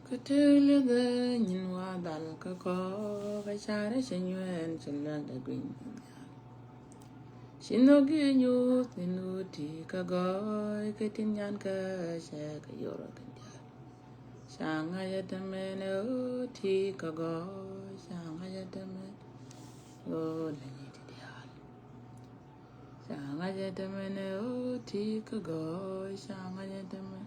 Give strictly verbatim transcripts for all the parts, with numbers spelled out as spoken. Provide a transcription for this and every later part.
Kä tëë liɛth ɛ nyin wa dhal kä kɔɔk, kä carɛ cɛ nyuɛɛn cɛ luäk dɛ guiny. Ci nhök gi̱ nyuuth ni nuut ti kä gɔɔy, kä tin nyan kä cɛ kä yor kä diaal. Ca ŋa̱c ɛ tämɛ ni ɣöö ti kä gɔɔy, ca ŋa̱c ɛ tämɛ ɣöö lɛ nyi ti diaal. Ca ŋa̱c ɛ tämɛ ni ɣöö ti kä gɔɔy, ca ŋa̱c ɛ tämɛ.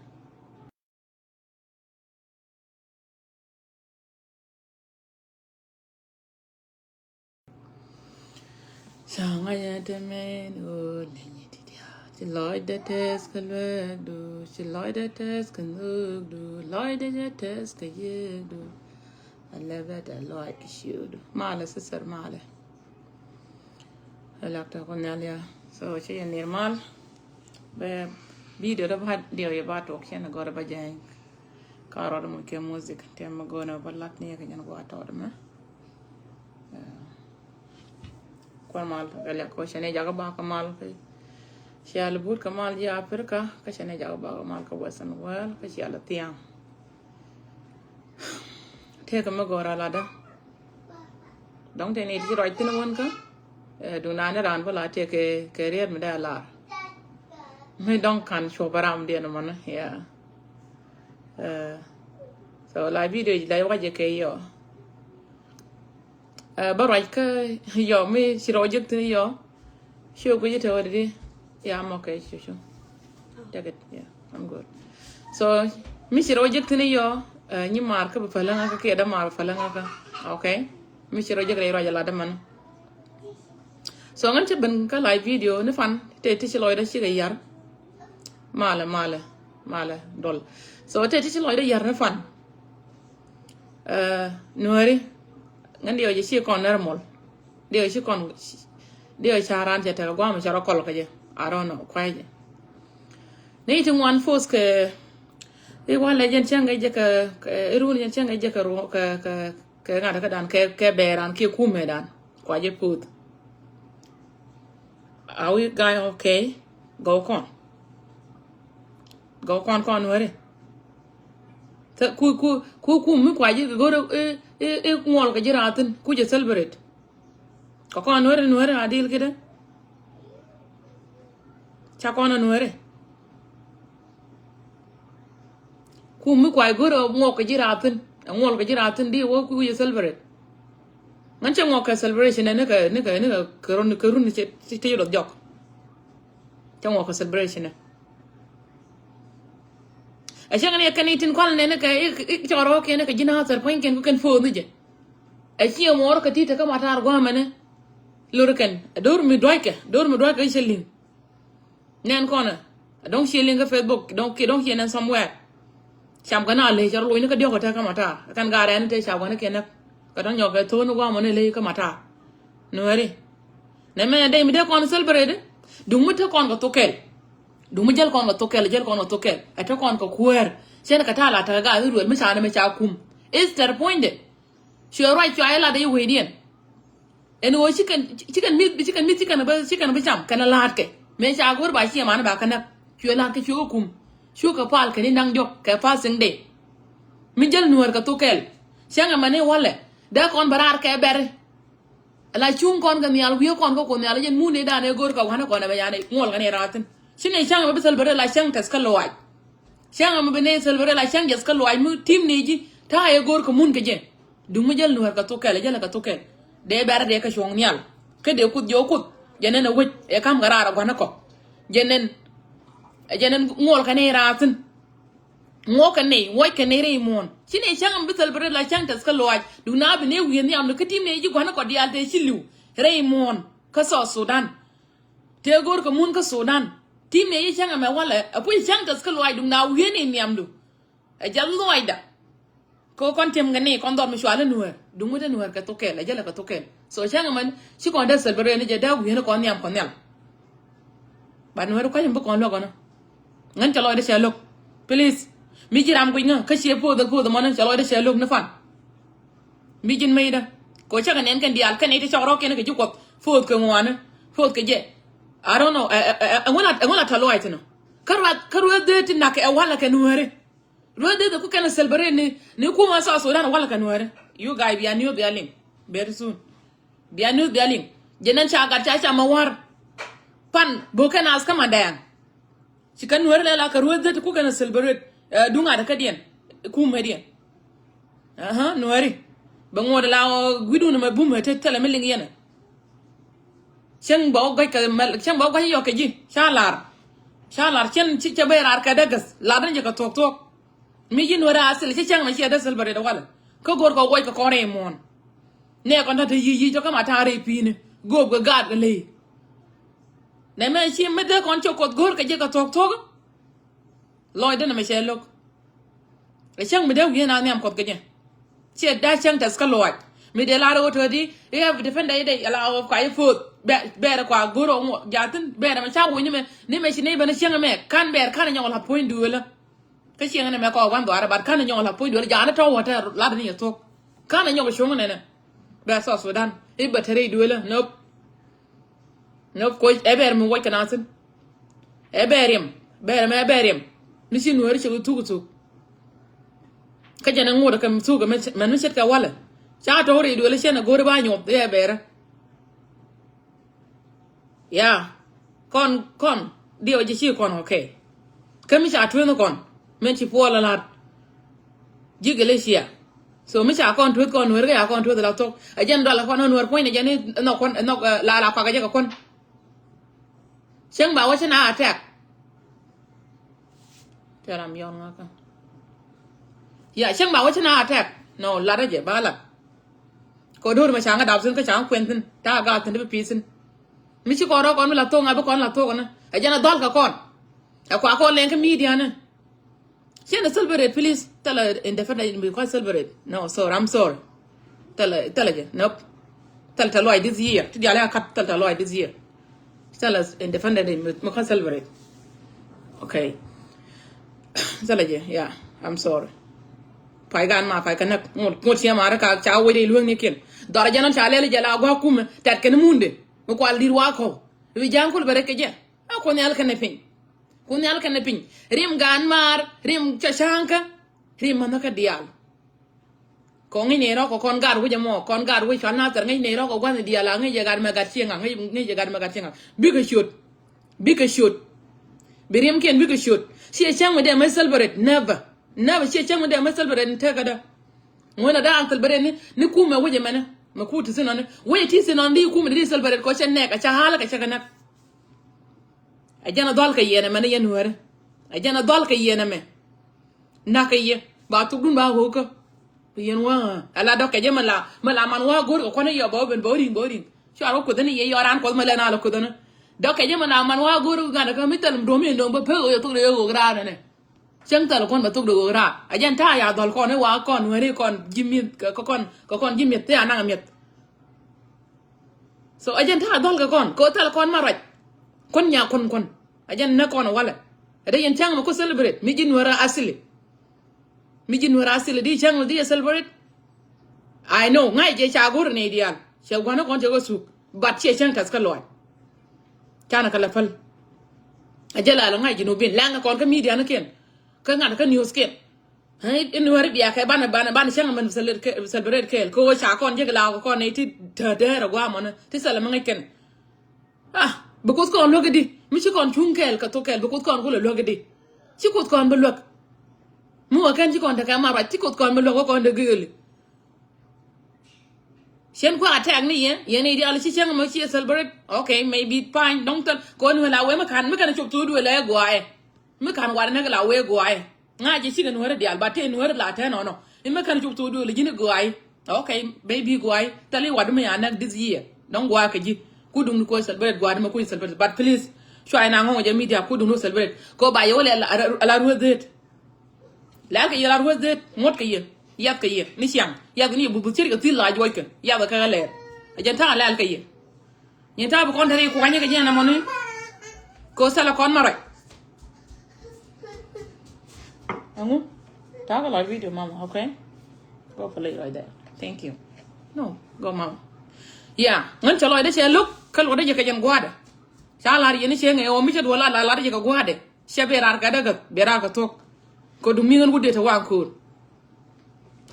Ca ŋa̱c ɛ tämɛ ni ɣöö lɛ nyi ti diaal. Ci lɔcdä tɛth kä lueekdu, ci lɔcdä tɛth kä nhökdu, lɔcdä jɛ tɛth kä yiëëkdu. A lɛ bɛ tɛ lɔc kɛ ciökdu. Malɛ sister, malɛ. Ɛ lak tɛ kun nhial ya. So ci yɛ nir mal. Bɛ video dɔ ba diɔ yɛ ba tuɔk cɛn gɔr ba jɛny. Ka rɔd mu kɛ music tɛm ma gɔnɛ ba lat ni kɛ nyɛn gua tɔd mɛ. Kuan mal kɛ lɛk kɔ cɛn ijakä ba kɛ mal kɛ. Cial but kɛ mal ji Africa kä cɛn ijakä ba kɛ mal kɛ Western world kä cial thiaŋ. Tëëkɛ mi gɔ̱r a latdä. Dɔ̱ŋ tëë ni ti ci ruac thi̱n wän kä. Duŋ naan ni raan bä la tëëkɛ kɛ riet mi dee a lar. Mi dɔ̱ŋ kan cuɔp a ram diɛn mɔnä, yeah. So la video la wacɛ kɛ yɔ. Bä ruac kä yɔ mi ci rɔ jek thi̱n yɔ. Ci guic te wä di. Yeah, I'm okay, cu cu. Take it. Yeah, I'm good. So mi ci rɔ jek thi̱n yɔ. Nyi mar kä bi päläŋä kä kiɛ dä mar bi päläŋä kä. Okay. Mi ci rɔ jek rɛy ruac a latdä män. So ŋän cä ben kä live video ni fan te ti ci lɔcdä cikɛ yar. Malɛ, malɛ, malɛ dɔl. So te ti ci lɔcdä yar ni fan. Nuäri ŋän diɛ wä jɛ ci kɔn nɛr mɔl. Diɛ wä ci kɔn diɛ wä ca ran cɛ tɛk a guam cɛ rɔ kɔl kä jɛ. I don't know kuay jɛ. Ni ti ŋuan force kɛ. I̱ walɛ jɛn cäŋ kɛ jɛ kɛ irun jɛn cäŋ kɛ jɛ kɛ ruɔ kɛ kɛ kɛ ŋa̱t kä dan kɛ kɛ bɛɛran kiɛ kumɛ dan. Kuacɛ puth. Are we guy okay? Gɔw kɔn. Gɔw kɔn kɔn weri. Ku ku ku ku mi kuacɛ go̱r i̱ i̱ i̱ ŋuɔl kɛ ji̱ raathin ku jɛ celebrate. Kɛ kɔn weri nueri a dil kidɛ. Ca kɔn a nueri. Kum mi kuay go̱r ɛ ŋuɔk kɛ ji̱ raathin ɛ ŋuɔl kɛ ji̱ raathin di wä ku yɛ celebrate. Ŋän cɛ ŋuɔk kɛ celebration ɛ ni kɛ ni kɛ ni kɛ kɛ run kɛ run cɛ cɛ cɛ lɔth jɔk. Cɛ ŋuɔk kɛ celebration ɛ. Ɛ cɛ ŋän yɛ kɛn itin kual nɛ ni kɛ i cɔrɔ kɛ ni kɛ ji̱ na thɛr puɔ̱ny kɛn ku kɛn fo̱o̱th ni jɛ. Ɛ ciɛ muɔɔr kɛ ti te kä matar guamɛ ni. Lor kɛn ɛ do̱r mi duackɛ do̱r mi duackɛ cɛ liŋ. Nɛn kɔnɛ dɔ̱ŋ ciɛ liŋ kä Facebook dɔ̱ŋ kiɛ dɔ̱ŋ ciɛ nɛn somewhere. Cam kɛ na ley cɛ rɔ loc ni kä diɔ̱k kɛ te kä matar kɛn gat rɛn te ca gua̱n ni kiɛ näk. Kɛ dɔ̱ŋ nyɔk kɛ tho̱o̱n ni gua̱a̱mɔ ni ley kä matar. Nuɛri nɛ mɛ dee mi dee kɔn celebrate. Duŋ mi te kɔn kɛ thok kɛl. Duŋ mi jäl kɔn kɛ thok kɛl jäl kɔn kɛ thok kɛl ɛ te kɔn kɛ kuäär. Cɛn kɛ ta̱a̱ la tekɛ gat iruel mi ca ni mɛ ca kum. Easter puɔ̱nydɛ. Cuɛ ruac cua ilat i̱ wecdiɛn. Ɛn ɣöö ci kɛn ci kɛn mi̱th ci kɛn mi̱th ci kɛn bä ci kɛn bä cam kɛn la̱a̱tkɛ mëë ca go̱r ba ciɛ man ba kä näk. Cuɛ la̱a̱tkɛ cuɛ kä kum. Cuɛ kɛ pal kɛn i̱ naŋ jɔk kɛ fasting day. Mi jäl nuäär kɛ thok kɛl. Cäŋ ɛmɛn i̱ walɛ dee kɔn bä raar kɛ bɛr. La cuŋ kɔn kɛ nhial wi̱i̱ kɔn kä kuoth nhial jɛn mun i̱ dan ëë go̱r kɛ wa̱nä kɔn ɛmɛ yan i̱ ŋuɔl kɛn i̱ raathin. Ci nɛ cäŋ ɛmɛ bi thil bä rɛ la cäŋ tɛth kä luaac. Cäŋ ɛmɛ bi nɛ thil bä rɛ la cäŋ jɛth kä luaac mi tim ni ji̱ ta̱a̱ ëë go̱r kɛ mun kɛ jɛ. Duŋ mi jäl nuäär kɛ thok kɛl ɛ jäl kɛ thok kɛl. Dee bɛ̈rä dee kɛ cuɔ̱ŋ nhial. Kä dee kuth jɔw kuth jɛ nɛn ɛ wec ɛ ka̱m kɛ raar ɛ gua̱n ɛ kɔ. Jɛ nɛn ɛ jɛ nɛn ŋuɔl kɛ nɛy raar thi̱n. Ŋuɔk kɛ nɛy wuɔc kɛ nɛy rɛy muɔ̱ɔ̱n ci nɛy cäŋ ɛm bi thil bi rɛt la cäŋ tɛth kä luaac. Duŋ na bi nɛy wi̱i̱ nhiamdu kä ti̱m nɛy ji̱ gua̱n ɛ kɔ diaal tëë ci li̱w rɛy muɔ̱ɔ̱n kä South Sudan. Tëë go̱o̱r kɛ mun kä Sudan ti̱m nɛy ji̱ cäŋ ɛmɛ walɛ ɛ puc cäŋ tɛth kä luaac duŋ na wi̱i̱ nɛy nhiamdu. Ɛ jal luɔcda. Kɛ kɔn tiɛm kɛ ni kɔn dhɔr mi cual i̱ nuäär duŋ mi te nuäär kɛ thok kɛl ɛ jälɛ kɛ thok kɛl. So cäŋ ɛmɛn ci kɔn dee celebrate ni jɛ dee wi̱i̱ni kɔn nhiam kɔn nhial. Ba nuäär kua̱c mi bi kɔn luäk ɔnɔ. Ŋän cɛ lɔcdä cɛ lo̱k. Please. Mi ji̱ ram guic ŋä kä ciɛ poth ɛ poth ɛmɔni cɛ lɔcdä cɛ lo̱k ni fan. Mi ji̱n mecdä kɛ cäkɛ nɛn kɛn diaal kɛn i̱ ti cɔk rɔ̱kiɛn kɛ ji̱ kuɔth poth kɛ ŋuani poth kɛ jɛ. I don't know. Ɛŋu la tɔ̱ luaac thi̱n ɔ. Kä ruath kä ruath dee ti nak ɛ walɛ kɛ nuääri. Luɔth dee ku kɛn a celebrate ni, ni kumɛ South Sudan walɛ kɛ Nuɛri. You guys, bia news bia liŋ very soon. Bia news bia liŋ. Jɛ nɛn ca gat ca ca ma war. Pan bokɛ nas kä Madɛɛŋ. Ci kɛn Nuɛri lɛ la kɛ rueth dee ti ku kɛn a celebrate. Duŋ adɛ kädiɛn. Kumɛdiɛn. Nuɛri bɛ ŋuɔt la guidun mɛ bum mɛ te thilɛ mi liŋ yɛn. Cäŋ bɛ wä guac kɛ mɛl, cäŋ bɛ wä guac yɔk kɛ ji̱ ca lar. Ca lar cɛn cɛ ben raar kɛ dee gäth lar ni jɛ kɛ thuɔk thuɔk. Mi ji̱ Nuɛri a thil cɛ cäŋ mɛ ciɛ dee celebrate walɛ. Kä go̱r kɛ guac kɛ kɔn rɛy muɔ̱ɔ̱n. Nɛ kɔn ta̱ te yic yic tɔ kä ma ta̱a̱ rɛy pi̱i̱ni. Go̱o̱p kɛ gaat kɛ ley. Nɛ mɛ ci mi dee kɔn cɛ kuɔth go̱r kɛ ji̱ kɛ thuɔk thuɔk. Lɔcdä nɛ mɛ cɛ lo̱k. Ɛ cäŋ mi dee wi̱i̱ na nhiam kuɔth kɛ jɛ. Ciɛ da̱a̱ cäŋ tɛth kä lɔaac mi dee lar ɣöö to̱o̱di. Riɛp defender idɛ ala ɣöö kua i̱ puɔth. Bɛɛr kua go̱r ɣöö ŋuɔ jathin bɛɛr ɛmɛ ca wuɔ̱ny ni mɛ ni mɛ ci neighbour ni cäŋ ɛmɛ ka̱n bɛɛr ka̱n ɛ nyɔk la puɔ̱ny duëëlä. Kä cieŋ ni mɛ kɔɔk wan dhɔaarɛ bat ka̱n ɛ nyɔk la puɔ̱ny duëëlä ja̱a̱n ɛ tɔ̱ wä tɛ lat ni yɛ thuɔ̱k. Ka̱n ɛ nyɔk cuŋ nɛnɛ. Bɛ South Sudan i̱ bɛ te rɛy duëëlä nop. Nop koc ɛ bɛɛr mi wuɔc kɛ na thi̱n. Ɛ bɛɛr riɛm bɛɛr mɛ ɛ bɛɛr riɛm. Ni ci Nuɛri cɛ bi thuk thuk. Kä jɛn ɛ ŋot ɛ kɛ thuk ɛ mɛn mi ce̱tkɛ walɛ. Ca tɔ̱ ri duël cɛn ɛ go̱ri ba nyuɔth ɛ bɛɛrɛ. Ya kɔn kɔn diɛ wä ji̱ ci kɔn okay. Kä mi ca tuenh kɔn mɛn ci puɔl ɛ la̱t. Ji̱ Galicia. So mi ca kɔn tueth kɔn Nuɛr kä ya kɔn tueth la thok ɛ jɛn dual kɔn Nuɛr puɔ̱ny ni jɛn ni nhɔk kɔn nhɔk la la kuak ɛ jɛ kɛ kɔn. Cäŋ ba wä ci na attack. Tɛr am yɔn ŋakä. Ya cäŋ ba wä ci na attack. No lat ɛ jɛ ba lat. Kɔ do̱r ma ca ŋä dap thin kä ca ŋä kuɛn thin ta gat thin ti bi pi̱i̱ thin. Mi ci kɔn rɔ kɔn mi la thok ŋa bi kɔn la thok ni ɛ jɛn a dhɔl kɛ kɔn. Ɛ kua kɔn lɛŋ kä media ni. Cien a celebrate please. Thilɛ independent mi kua celebrate. No sorry, I'm sorry. Thilɛ thilɛ jɛ nope. Thilɛ tɛ luay this year ti diali a kat thilɛ tɛ luay this year. Thilɛ independent mi kua celebrate. Okay. Thilɛ jɛ yeah, I'm sorry. Pay gan ma pay kɛ näk ŋot ŋot ciɛ ma rɛ ka ca wec rɛ lueŋ ni kiɛn. Dhɔr jɛ nɔn ca lɛl jɛ la gua kumɛ tɛt kɛn munde. Mi kual dir wa kɔw. Bi ja̱a̱ŋ kul bɛ rɛ kɛ jɛ. A kun nhial kɛn piny. Kun nhial kɛn piny. Rim gan maar rim ca ca̱a̱ŋkä. Rim mänhä kä diaal. Kɔ ŋi̱c ni rɔk kɔ kɔn gat wi̱c ɛmɔ kɔn gat wi̱c cual na thɛr ŋi̱c ni rɔk kɔ gua̱n diaal a ŋi̱c jɛ gat mɛ gat cieŋ a ŋi̱c jɛ gat mɛ gat cieŋ a bikɛ ciöt. Bikɛ ciöt. Bi rim kiɛn bikɛ ciöt. Ciɛ cäŋ mi dee mɛ celebrate never. Never ciɛ cäŋ mi dee mɛ celebrate ni tekädä. Ŋuenɛ daa an celebrate ni ni kumɛ wi̱c ɛmɛnɛ mɛ ku ti thin ɔni wi̱c ti thin ɔni di kumɛ di celebrate kɔ cɛ nɛk a ca hala kɛ cɛ kɛ nɛk. Ɛ jɛn a dhɔl kɛ yɛn ɛmɛ ni yɛn Nuɛri. Ɛ jɛn a dhɔl kɛ yɛn ɛmɛ. Nak kɛ yɛ ba thukdun ba ɣöökä. Bi yɛn wä ɛ la dɔk kɛ jɛ mɛ la mɛ la man wä go̱r kɛ kuɔn i̱ yɔ bä wä ben bä wä ri̱ŋ bä wä ri̱ŋ. Cuar wä kueth ni yɛ yɔ raan kuɔth mɛ lɛ na la kueth ni. Dɔk kɛ jɛ mɛ la man wä go̱r kɛ gan kä mi thɛl duɔ̱m in dɔ̱ŋ bä pek ɣöö yɛ thuk de ɣöök raan ɛnɛ. Cäŋ thɛl kɔn bɛ thok de ɣöök raar. A jɛn ta̱a̱ ya dhɔl kɔn i̱ wa kɔn Nuɛri kɔn ji̱ mi̱eth kɛ kɔn kɛ kɔn ji̱ mi̱eth thia naŋ mi̱eth. So a jɛn ta̱a̱ dhɔl kɛ kɔn kɛ thɛl kɔn ma ruac. Kɔn nya kɔn kɔn a jɛn nä kɔn walɛ. Ɛ dee yɛn cäŋ mɛ ku celebrate mi ji̱ Nuɛri asili. Mi ji̱ Nuɛri asili di cäŋ mɛ di yɛ celebrate. I know ŋa̱c jɛ ca go̱r ni diaal cɛ gua̱n kɔn cɛ kɛ thuk. But ciɛ cäŋ tɛth kä lɔac. Canɛ kɛ lɛ päl. A jɛ la lɛ ŋa̱c Junubin lɛŋ kɔn kä media ni kiɛn. Kä ŋa̱t kä news kiɛn. I̱ Nuɛri bia kɛ banɛ banɛ banɛ cäŋ mɛn celebrate kɛɛl kɛ ɣöö ca kɔn jek la kɛ kɔn nɛy ti te dɛɛr ɛ guamɔni ti thilɛ mi ŋäc kɛn. Ah, bi Kuoth kɔn luäk idi mi ci kɔn cuŋ kɛɛl kɛ thok kɛɛl bi Kuoth kɔn kulɛ luäk idi. Ci Kuoth kɔn bi luäk. Mi wä kɛn ci kɔn tekɛ mat ruac ci Kuoth kɔn bi luäk wä kɔn dee gëëli. Cien kua attack ni yɛ yɛn idial ci cäŋ mɛ ci celebrate. Okay, maybe fine dɔŋ thil kɔn wee la wee mi kan mi kan cop thok duël ɛ guayɛ. Mi kan war näk la wee guayɛ. Ŋa̱c jɛ cikɛ Nuɛri dial ba tëë Nuɛri la tɛn ɔnɔ. Imɛ kɛn cuk thok duël ji̱n i̱ gɔaayi. Okay, baby gɔaayi thil i̱ wat mi ya näk this year. Dɔ̱ŋ gɔaa kɛ ji̱ ku duŋ ni koc celebrate gɔaa di mɛ kuc celebrate but please. Cua in a ŋɔŋ jɛ media ku duŋ ni celebrate kɛ ba yɛ wä lɛ ala rueth dhet. Lɛl kɛ yɛ ala rueth dhet ŋuɔ̱t kɛ yɛ. Yath kɛ yɛ ni ciaŋ yath kɛ ni yɛ buth buth ciet kɛ thil la juɔc kɛ yath kɛ kɛ lɛɛr. Ɛ jɛn ta̱a̱ lɛl kɛ yɛ. Nyin ta̱a̱ bi kɔn te ri kuany kɛ jiɛn ɛmɔni. Ko sɛlɛ kɔn ma ruac. Ɛŋu? Ta̱a̱ kɛ lɔc video mama, okay? Go play right there. Thank you. No, go mama. Yeah, ŋän cɛ lɔcdä cɛ lo̱k kä luɔtdä jɛ kɛ jɛn gua̱a̱dɛ. Ca lar yɛn i̱ cɛ ŋɛ ɣɔw mi cɛ duɔl lar lar jɛ kɛ gua̱a̱dɛ. Cɛ ben raar kɛ dägäth ben raar kɛ thuɔ̱k. Kɛ duŋ mi ɣän wut dee te waŋ ko̱o̱r.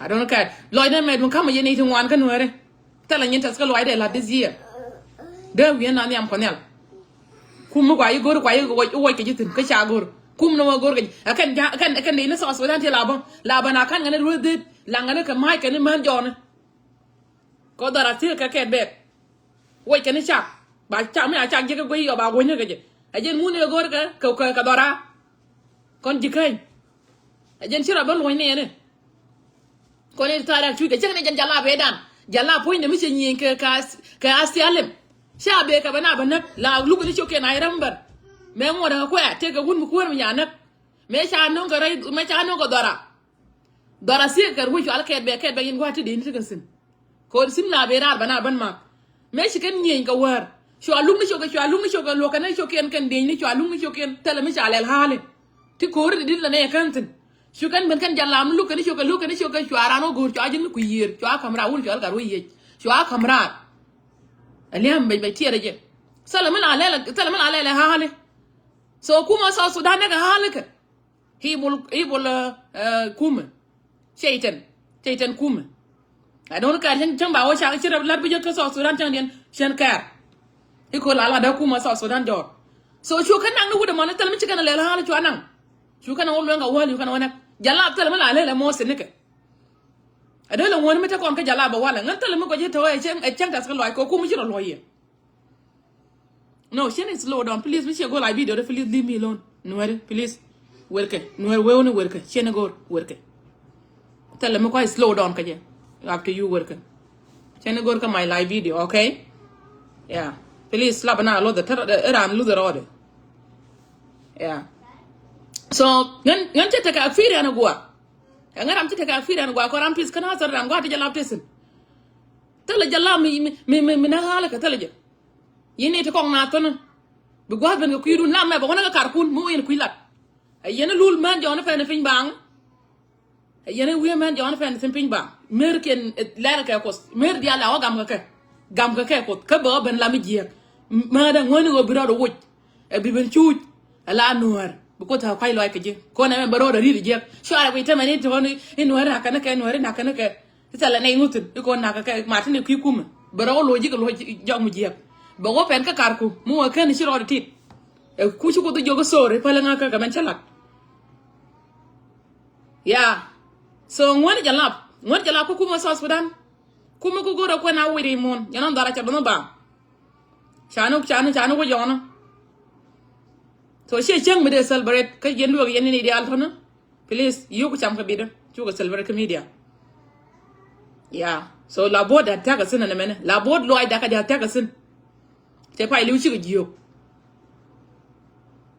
I don't care. Lɔcdɛ mɛ duŋ kamɛ yɛn i̱ ti ŋuan kä Nuääri. Thilɛ nyin tɛth kä lɔcdɛ la this year. Dee wi̱i̱ na nhiam kɔ nhial. Kum mi kua yi go̱r kua yi wuɔc kɛ ji̱ thi̱n kä ca go̱r. Kum ni wä go̱r kɛ ji̱. Ɛ kɛn ja, ɛ kɛn, ɛ kɛn dee ni South Sudan ti la bä. La bä na kan ŋäni rueth dit. La ŋäni kɛ ma̱a̱c kɛn ni män jɔɔni. Kɔ dhɔra thiek kɛ kɛt bɛɛk. Wuɔc kɛn ni cak. Ba cak mi a cak ji̱ kɛ guey yɔ ba gueny ni kɛ ji̱. Ɛ jɛn ŋun ni go̱r kɛ, kɛ, kɛ, kɛ dhɔra. Kɔn ji̱ käny. Ɛ jɛn ci rɔ bä luɔ̱ny ni ɛn ni. Kɔn in tharak tui̱ kɛ cäŋ ni jɛn jala bee dan. Jala puɔ̱ny ni mi cɛ nyieny kɛ, kɛ, kɛ a thialim. Ca bee kɛ bɛ na bä näk. La luk ni cok kɛn a i̱ ram bär. Mɛ ŋuɔ̱t ɛ kɛ kuɛ tëë kɛ wun mi kuäär mi nya näk. Mɛ ca no̱ŋ kɛ rɛy, mɛ ca no̱ŋ kɛ dhɔra. Dhɔra thiek kɛ ruec cual kɛɛt bɛ, kɛɛt bɛ yin gua̱a̱t ti dee ni ti kɛ thi̱n. Kɛ ɣöö thi̱n la ben raar bä na bän mak. Mëë ci kɛn nyieny kɛ wäär. Cua luŋ ni cok kɛ, cua luŋ ni cok kɛ luɔ̱k kɛn ni cok kɛn kɛn dieny ni cua luŋ ni cok kɛn thilɛ mi ca lɛl ha̱a̱li. Ti ko̱ri ti di̱t la nɛy kän thi̱n. Cu kɛn ben kɛn jɛ lam luk kɛn ni cok kɛ, luk kɛn ni cok kɛ cua raan wä go̱o̱r cua ji̱n ni kui̱ yiër cua ka̱m raar wun cua kar wä yiëc cua ka̱m raar. Ɛ lia̱a̱m bɛc bɛc tiɛɛr ɛ jɛ. Thilɛ mi la lɛl, thilɛ mi la lɛl ɛ ha̱a̱li. So kumɛ South Sudan ni kɛ ha̱a̱li kɛ. He will, he will, uh, uh, kumɛ. Satan. Satan kumɛ. I don't care. Cäŋ, cäŋ ba wä cak ci rɛp lat bi jɛ kä South Sudan cäŋ diɛn cɛn kɛɛr. I̱ ko̱ la la dee kumɛ South Sudan jɔɔr. So cu kɛ naŋ ni wut ɛmɔni thil mi ci kɛn a lɛl ha̱a̱l cua naŋ. Cu kɛn a wä luɛŋ kɛ wäl cu kɛn a wä näk. Jɛ la thil mi la lɛl ɛmɔ thinikɛ. Ɛ dee lɛ ŋuɔ̱ni mi te kɔn kä jɛ la bɛ walɛ ŋän thil mi gɔc i̱ te wä ɛ cäŋ, ɛ cäŋ tɛth kä lɔac kɛ kum ci rɔ luɔc yɛ. No, cien slow down, please. Mi ciɛ go̱o̱r la video de, please leave me alone. Nuɛri, please. Werkɛ, nuɛri wewni werkɛ, cien go̱o̱r werkɛ. Thilɛ mi kɔc slow down kɛ jɛ. Up to you werkɛ. Cien go̱o̱r kä my live video, okay? Yeah. Please, slap na luth, te, te, ran luth rɔɔdɛ. Yeah. So, ŋän, ŋän cɛ tekɛ a firi an a guɔ. Ɛ ŋän ram cɛ tekɛ a firi an a guɔ, kɔ ram tis kän a thɔr ran guɔ ti jɛ lap tisin. Thilɛ jɛ la mi, mi, mi, mi, mi na ɣa̱lä kɛ thilɛ jɛ. Yini ti kɔŋ na thunä. Bi gua̱a̱th ben kɛ kui̱dun lam mɛ bɛ wänä kɛ karkun mi wä yɛn kui̱ lat. Ɛ yɛn lul män jɔɔni pɛn piny baŋ. Ɛ yɛn wi̱i̱ män jɔɔni pɛn piny baŋ. Mer kiɛn, eh, lɛr kɛ kuoth. Mer diaal la wä gam kɛ kɛ. Gam kɛ kɛ kuoth. Kä bɛ wä ben lam i̱ jiɛk. Määdä ŋuäni ɣöö bi rɔɔd woc. Ɛ bi ben cuuc. Ɛ la nuäär. Bi kuoth ɛ kua̱c lɔac kɛ ji̱. Kɔn ɛmɛ bɛ rɔɔd ɛ ri̱t i̱ jiɛk. Cuarɛ wi̱i̱ tämɛ ni tɔ̱ɔ̱ni i̱ nuäär nakä ni kɛ, nuäär nakä ni kɛ. Thilɛ nɛy ŋuthin i̱ ko̱n nakä kɛ Martin i̱ kui̱ kumɛ. Bɛ rɔw lo̱c ji̱ kɛ lo̱c jɔk mi jiɛk. Bɛ wä pɛn kä karku mi wä ken i̱ ci rɔɔd i̱ tit. Ɛ kuc i̱ kuoth i̱ jiök i̱ thor i̱ päl i̱ ŋa̱kä kɛ mɛn cä lat. Ya. So ŋuäni jɛ lap, ŋuäni jɛ lap kä kumɛ South Sudan. Kumɛ ku go̱rɛ kuɛn a wi̱i̱ ri muɔ̱n yɛn ɔn dhɔr a cɛ bä nhä bam. Ca ni, ca ni, ca ni wä jɔɔnä. So ciɛ cäŋ mi dee celebrate kä yɛn luäk yɛn ni diaal tɔ̱nä. Please, yio̱k cam kɛ bit cukɛ celebrate kä media. Yeah. So la bo̱o̱t dat thia̱k kɛ thi̱n ɛn ɛmɛnɛ. La bo̱o̱t luaac dak kɛ diaal thia̱k kɛ thi̱n. Cɛ pay li̱w cikɛ jiök.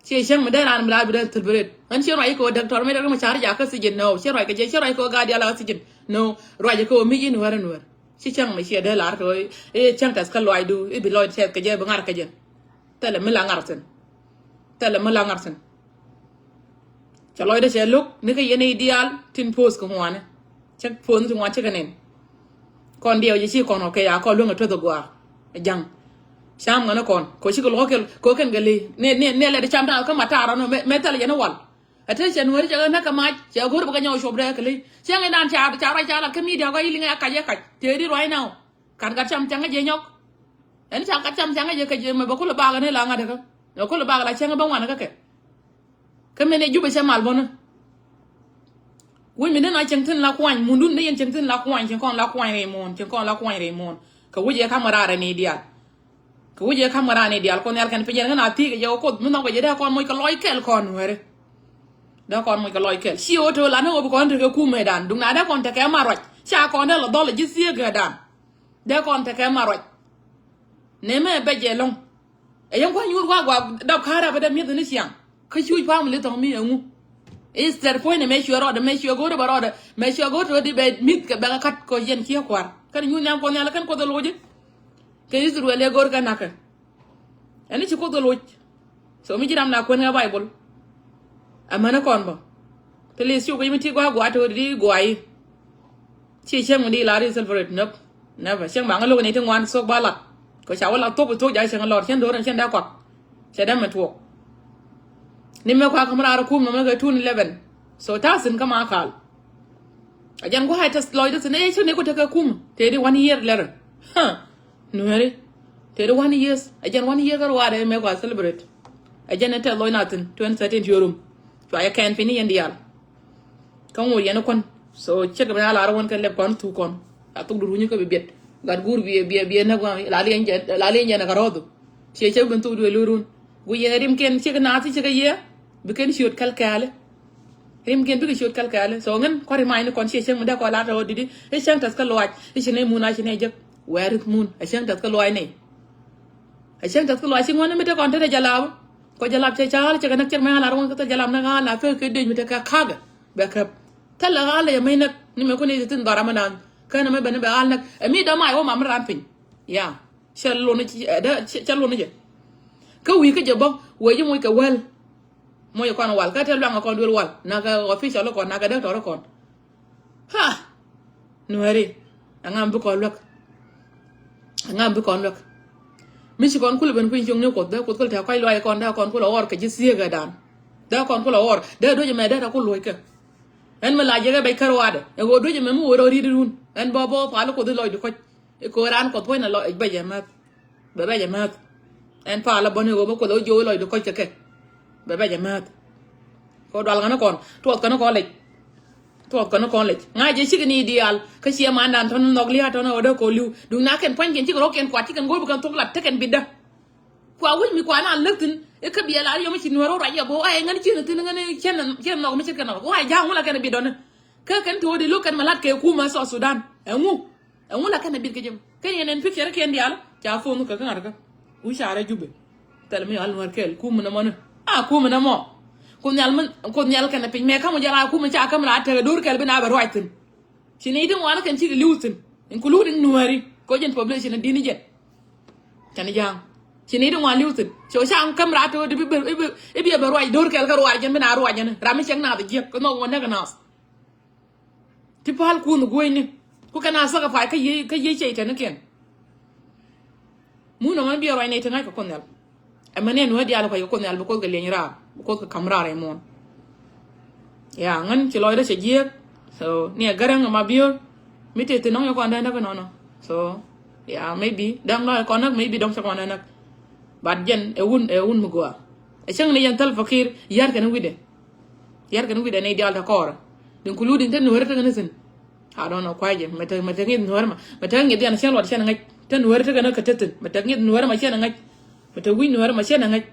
Ciɛ cäŋ mi dee raan mi la bi dee celebrate. Ɣän ciɛ ruac kɛ ɣöö doctor mi dee rɛ mi ca̱r jakä thi̱ji̱n. No. Ciɛ ruac kɛ jɛ, ciɛ ruac kɛ ɣöö gaat diaal a thi̱ji̱n. No. Ruac kɛ ɣöö mi ji̱ nuäär nuäär. Ci cäŋ mi ciɛ dee lar kɛ ɣöö i̱ cäŋ tɛth kä luaacdu i̱ bi lɔc tɛth kɛ jɛ bi ŋa̱r kɛ jɛ. Thilɛ mi la ŋa̱r thi̱n. Thilɛ mi la ŋa̱r thi̱n. Cɛ lɔcdä cɛ lo̱k ni kä yɛn i̱ diaal tin post kɛ ŋuani. Cä post ni ti ŋuan cikɛ nin. Kɔn diɛw jɛ ci kɔn ɔ kɛ ya kɔn lueŋ ɛ tueth ɛ gua̱a̱. Ɛ ja̱ŋ. Cam ŋäni kɔn kɛ cikɛ lo̱k kɛ kɛ kɛn kɛ li ni ni ni lɛ di cam ta̱a̱ kä ma ta̱a̱ rɔ ni mɛ thilɛ jɛ ni wal. Ɛ te cɛ nuɔ̱ri cɛ kɛ näk kɛ mac cɛ go̱r bɛ kɛ nyɔk cuɔp dee kɛ li cɛ ŋɛ dan ca ca ruac ca lat kä media kɔ i̱ liŋɛ a kac ɛ kac tëë di ruac now. Kat gat cam cäŋä jɛ nyɔk. Ɛn ca gat cam cäŋä jɛ kɛ jɛ mɛ bɛ kulɛ bak ni la ŋa̱t kä. Bɛ kulɛ bak la cäŋä bä ŋuan kä kɛ. Kä mɛn ɛ Jubɛ cɛ mal bɔnä. Wi̱c mi ni na cieŋ thi̱n la kuany mundun ni yɛn cieŋ thi̱n la kuany cieŋ kɔn la kuany rɛy muɔ̱ɔ̱n cieŋ kɔn la kuany rɛy muɔ̱ɔ̱n. Kɛ wi̱c ɛ ka̱m ŋä raar ɛ ni diaal. Kɛ wi̱c ɛ ka̱m ŋä raar ni diaal kɔn nhial kɛn piny yɛn kä na thi̱i̱k ɛ jɛ wä kuoth mi nhɔk ɛ jɛ dee kɔn moc kɛ lɔc kɛl kɔn nuɛri. Dee kɔn moc kɛ lɔc kɛl ci ɣöö to̱l an ɣöö bi kɔn tekɛ kumɛ dan duŋ na dee kɔn tekɛ ma ruac ca kɔn dee lɔ dhɔl ɛ ji̱ thi̱i̱k ɛ dan. Dee kɔn tekɛ ma ruac. Nɛmɛ bɛ jɛ lɔ̱ŋ. Ɛ yɛn kua̱ny nyuur gua̱a̱k gua̱a̱k dap ka̱a̱r a bɛ dee mi̱eth ni ciaŋ. Kä cuuc family thɔŋ mi ɛŋu. Instead puɔ̱nydɛ mɛ cuɛ rɔɔdɛ mɛ cuɛ go̱o̱rɛ bɛ rɔɔdɛ mɛ cuɛ go̱o̱rɛ tɔ̱ di bɛ mi̱th kɛ bɛ kä ka̱t kɔ yɛn ciɛ kua̱r. Kɛn nyuur nhiam kuɔth nhial kɛn kuoth ɛ lo̱cɛ. Kɛ Israel ɛ go̱o̱r kɛ na̱kɛ. Ɛn ci kuoth ɛ lo̱c. So mi ji̱ ram na kuɛn kä Baibol. Amäni kɔn bä. Please cuk i̱ mi ti gua̱a̱k gua̱a̱k to̱ di gua̱a̱k i̱. Ci cäŋ mi di lar i̱ celebrate näk. Never. Cäŋ ba ŋä lo̱k ni ti ŋuan thok ba lat. Kɛ ca wä lat thok bi thok ja̱ cäŋ lɔr cäŋ do̱r cäŋ dee kɔak. Cɛ dee mɛ tuɔɔk. Ni mɛ kua̱k käm raar kum nɔmɛ kɛ tun eleven. So ta̱a̱ thi̱n kä ma kal. A jɛn gua̱a̱c tɛth lɔcdä thi̱n ɛ cä ni ku tekɛ kum tëë di one year later. Huh. Nuɛri. Tëë di one years. A jɛn one year kä ruaadɛ mɛ gua celebrate. A jɛn ɛ tɛth lɔc na thi̱n twenty thirteen ti rum. Cua yɛ kɛn piny ni yɛn diaal. Kä ŋu yɛn kuɔn. So cɛ kɛ ben a lar wän kɛ lɛp kɔn thuk kɔn. A thuk du runyä kä bi biɛt. Gat guur biɛ biɛ biɛ näk wä la liɛny jɛ la liɛny jɛ näk a rɔɔdhu. Ciɛ cɛ ben thuk du ɛ lurun. Gu yɛn rimkiɛn cikɛ naath cikɛ yɛ. Bi kɛn ciöt kɛl kɛɛli. Rimkiɛn bikɛ ciöt kɛl kɛɛli. So ŋän kua̱ri mac ni kɔn ciɛ cäŋ mi dee kɔn lat rɔɔdhu di. I̱ cäŋ tɛth kä luaac i̱ ci nɛy mun a ci nɛy jek. Wɛɛri mun a cäŋ tɛth kä luaac nɛy. A cäŋ tɛth kä luaac ci ŋuɔ̱n mi te kɔn te te jalap. Kɔ jalap cɛ ca ɣal cɛ kɛ näk cɛ mɛ ɣal a ruɔ̱n kä thil jalap näk ɣal a pek kɛ dec mi te kɛ ka̱kä. Bɛ käp. Thilɛ ɣal lɛ yɛ mec näk ni mɛ kun i̱ thi̱n dhɔra mi naan. Kä ni mɛ ben ni bɛ ɣal näk. Ɛ mi dɔ̱ mac wä mam mi ran piny. Ya. Cɛ lon cɛ lon cɛ. Kä wi̱i̱ kä jɛ bä wee ji̱ moc kɛ wäl. Moc kɔn wal kä te luaŋ kɔn duel wal na kɛ official kɔn na kɛ däk tɔr kɔn. Ha! Nuɛri. Aŋa mi bi kɔn luäk. Aŋa mi bi kɔn luäk. Mi ci kɔn kulɛ ben kui̱ny cuŋni Kuoth dee Kuoth kulɛ tɛ̈ kɔc luac kɔn dee kɔn kulɛ ɣɔr kɛ ji̱ thieek ɛ dan. Dee kɔn kulɛ ɣɔr dee duec ɛmɛ dee tɔ kul luɔ̱ckɛ. Ɛn mi la jiɛk ɛ bɛc kär waadɛ ɛ ɣöö duec ɛmɛ mi wä rɔ ri̱t run ɛn bä bä pal Kuoth i̱ lɔcdu kɔc. I̱ ko̱o̱r raan Kuɔth puɔ̱ny na lɔ i̱ bɛc ɛmääth. Bɛ bɛc ɛmääth. Ɛn pal ɛ bä ni ɣöö bä Kuoth ɛ wä jiök i̱ lɔcdu kɔc kɛ kɛ. Bɛ bɛc ɛmääth. Kɛ ɣöö dual ŋänä kɔn tuɔth känä kɔn lec. Tuɔth känä kɔn lec ŋa̱c jɛ cikɛ ni diaal kä ciɛ mandan tɔn nhɔk lia̱a̱ tɔn ɛ ɣöö dee ko̱o̱r li̱w duŋ na kɛn pua̱nykiɛn cikɛ rɔ̱kiɛn kuat cikɛn go̱o̱r bi kɛn thok lat te kɛn bitdä. Kua wi̱c mi kua na läk thi̱n i̱ kä biɛl a yɔm i̱ ci nuɛɛr wä ruac yɛ bä wä ɛ ŋän ciën thi̱n ŋän ciën ciën nhɔk mi ce̱tkɛ nhɔk wä a ja̱a̱ŋ wä la kɛn bi dɔni. Kä kɛn ti wä di lo̱k kɛn ma la̱t kɛ kumä South Sudan ɛŋu. Ɛŋu la kɛn a bit kɛ jɛ kä yɛn ɛn picture kiɛn diaal ca phone kä kä ŋa̱t kä. Wi̱c carɛ Jubɛ. Thɛl mi al nuɛɛr kɛɛl kumä nɛ mɔni a kumä nɛ mɔ. Kuoth Nhial mi Kuoth Nhial kɛn a piny mɛ ka̱m wä jɛ la kumä ca käm la tekɛ do̱r kɛɛl bi na bɛ ruac thi̱n. Ci ni ti ŋuan kɛn cikɛ li̱w thi̱n including nuääri. Ko jɛn population di̱n i̱ jɛn. Cɛn i̱ ja̱a̱ŋ ci ni ti ŋuan li̱w thi̱n. So ca käm rat i̱ bi i̱ bi i̱ bi i̱ bi ruac do̱r kɛl kä ruac jɛn bi na ruac jɛn ram mi cɛŋ nath jiäk kä nhɔk ŋuan näk nath. Ti pal kun guenyni ku kɛn a sacrifice kä yiëë kä yiëë cɛy tɛnikiɛn. Mun nɔmɔ ni biɛ ruac nɛy ti ŋa̱c kɛ Kuoth Nhial. Ɛmɛ ni ɛn wee diaal kɔc kɛ Kuoth Nhial bi Kuoth kɛ lieny raar bi Kuoth kɛ ka̱m raar ɛmɔn. Ya ŋän ci lɔcdä cɛ jiääk. So ni ɛ Gäräŋ ɛma biöör mi tëë thi̱n nɔŋ yɛ kɔn dee näk inɔnɔ. So ya maybe däŋ lɔc kɔn näk maybe dɔŋ cɛ kɔn dee näk. But jɛn ɛ wun ɛ wun mi gɔaa. Ɛ cäŋ ni yɛn Salva Kiir yär kɛn wi̱dɛ. Yär kɛn wi̱dɛ nɛy diaal te kɔɔrä. Din ku luut din te nuäärä tekɛ ni thi̱n. A dɔn ɔ kuacɛ mɛ te mɛ te ŋi̱th nuäärä ma mɛ te ŋi̱th yan cɛn luɔt cɛn ŋäc te nuäärä tekɛ ni kɛ te thi̱n mɛ te ŋi̱th nuäärä ma cɛn ŋäc. Mɛ te wi̱c nuäärä ma cɛn ŋäc.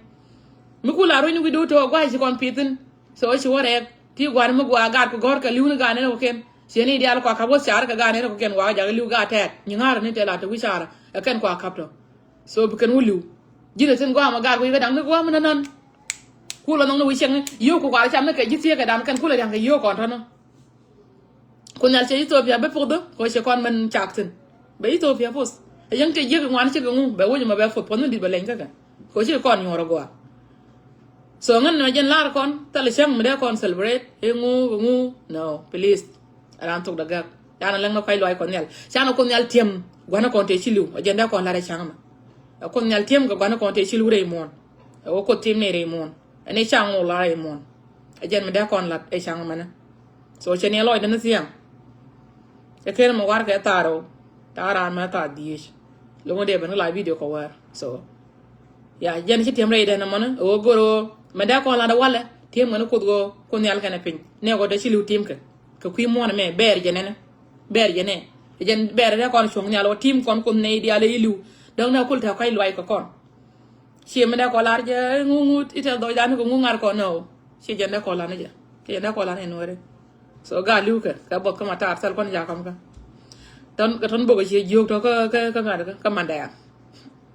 Mi ku la runy wi̱c do̱ te ɔ gua̱c ci kɔn pi̱i̱th thi̱n. So ci wä rɛɛk ti gua̱n mi gua̱a̱ gaat kɛ gɔ̱r kɛ li̱w ni gaat nɛn kɔkiɛn. Ciɛ ni diaal kua ka̱p wä car kɛ gaat nɛn kɔkiɛn wakä jakä li̱w gaat tɛɛt nyi ŋa̱rä ni tɛl a te wi̱c carä ɛ kɛn kua ka̱p tɔ. So bi kɛn wä li̱w. Ji̱n ɛ thi̱n gua̱a̱ ma gaat wi̱i̱ kɛ da̱ŋ ni gua̱a̱ mi nɔnɔn. Kulɛ nhɔk ni wi̱i̱ cieŋni yio̱o̱k ku kual cam ni kɛ ji̱ thieek kɛ dan kɛn kulɛ ria̱ŋ kɛ yio̱o̱k kɔn tɔ̱nä. Kun nhial cɛ Ethiopia bi pukdhi kɛ cɛ kɔn mɛn cak thi̱n. Bɛ Ethiopia puth ɛ yäŋ tëë jiäk ŋuan cikɛ ŋu bɛ wec mɛ bɛ puth puɔth mi di̱t bɛ leny käkɛ. Kɛ cɛ kɔn nyuɔr agua. So ŋän mɛ jɛn lar kɔn thil cäŋ mi dee kɔn celebrate iŋu iŋu. No please. Ɛ ran thok dagak dan ɛ läŋ ni kɔc luac kɔn nhial canɛ kun nhial tiɛm gua̱n kɔn tëë ci li̱w ɛ jɛn dee kɔn lar ɛ cäŋ mɛ. Ɛ kun nhial tiɛm kɛ gua̱n kɔn tëë ci li̱w rɛy muɔ̱ɔ̱n. Ɛ wä kuoth tim ni rɛy muɔ̱ɔ̱n. Ɛn i̱ caŋ wä la rɛy muɔ̱ɔ̱n. Ɛ jɛn mi dee kɔn lat ɛ caŋ mɛnɛ. So cɛ ni ɛ lɔcdä ni thiaŋ. Ɛ ken mi warkɛ thaar ɛ wä thaar raan mɛ thaar dhieec. Lo̱ŋ dee ben kä la video kɛ wɛɛr. So ya jɛn ci tiɛm rɛy dɛn ɛmɔni ɛ wä go̱r ɛ wä mɛ dee kɔn lat ɛ walɛ tiɛm kɛn kuoth ɣöö kuoth nhial kɛn ɛ piny nɛ kɔ dee ci li̱w tim kɛ kɛ kui̱ muɔ̱ɔ̱n ɛmɛ bɛɛr jɛ nɛnɛ. Bɛɛr jɛ nɛ ɛ jɛn bɛɛr dee kɔn cuɔ̱ŋ nhial wä tim kɔn kuoth nɛy diaal ɛ i̱ li̱w. Däŋ nɛ kul tɛ kɔc luac kɛ kɔn. Ciɛ mi dee kɔn lar jɛ ŋu ŋu itɛ dhɔcdan kɛ ŋu ŋa̱r kɔn nɛ ɣöö ciɛ jɛn dee kɔn lan ni jɛ. Ciɛ jɛn dee kɔn lan ni nuɛri. So gaat li̱w kɛ kɛ buɔth kä ma taar thɛl kɔn jakä mi kä. Tɔn kɛ tɔn bok ɛ ciɛ jiök tɔ kä kä kä ŋa̱r kä kä mandɛɛr.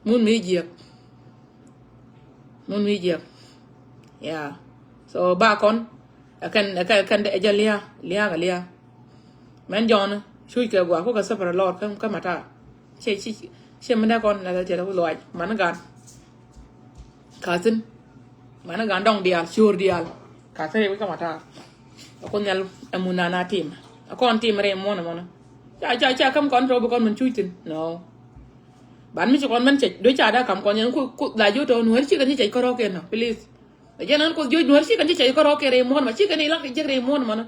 Mun mi jiäk. Mun mi jiäk. Ya. So ba kɔn ɛ kɛn ɛ kɛn ɛ jɛ lia̱a̱ lia̱a̱ kɛ lia̱a̱. Mɛn jɔɔni cuc kɛ gua̱a̱ kukɛ thäpärä lɔɔr kä kä matar. Ciɛ ciɛ ciɛ mi dee kɔn lɛ tiɛt ku luaac mani gan. Ka̱thin mani gan dɔŋ diaal ciöör diaal. Ka̱thin rɛy wi̱c kä matar. Ɛ kun nhial ɛ mun nana tim ɛ kɔn tim rɛy muɔ̱n ɛmɔnɔ. Ca ca ca käm kɔn tɔ̱ bi kɔn min cuc thi̱n nɔ. Ban mi ci kɔn mɛn cɛc duec ca dee ka̱m kɔn yɛn ku ku la ji̱ tɔ̱ nueeri cikɛ ni cɛc kärɔ̱kiɛn nɔ please. Ɛ jɛn ɣän Kuoth jiöc Nuäär ci kɛn ci cɛc kärɔ̱ kɛ rɛy muɔ̱ɔ̱n mɔ, ci kɛn ilak jek rɛy muɔ̱ɔ̱n mɔnä.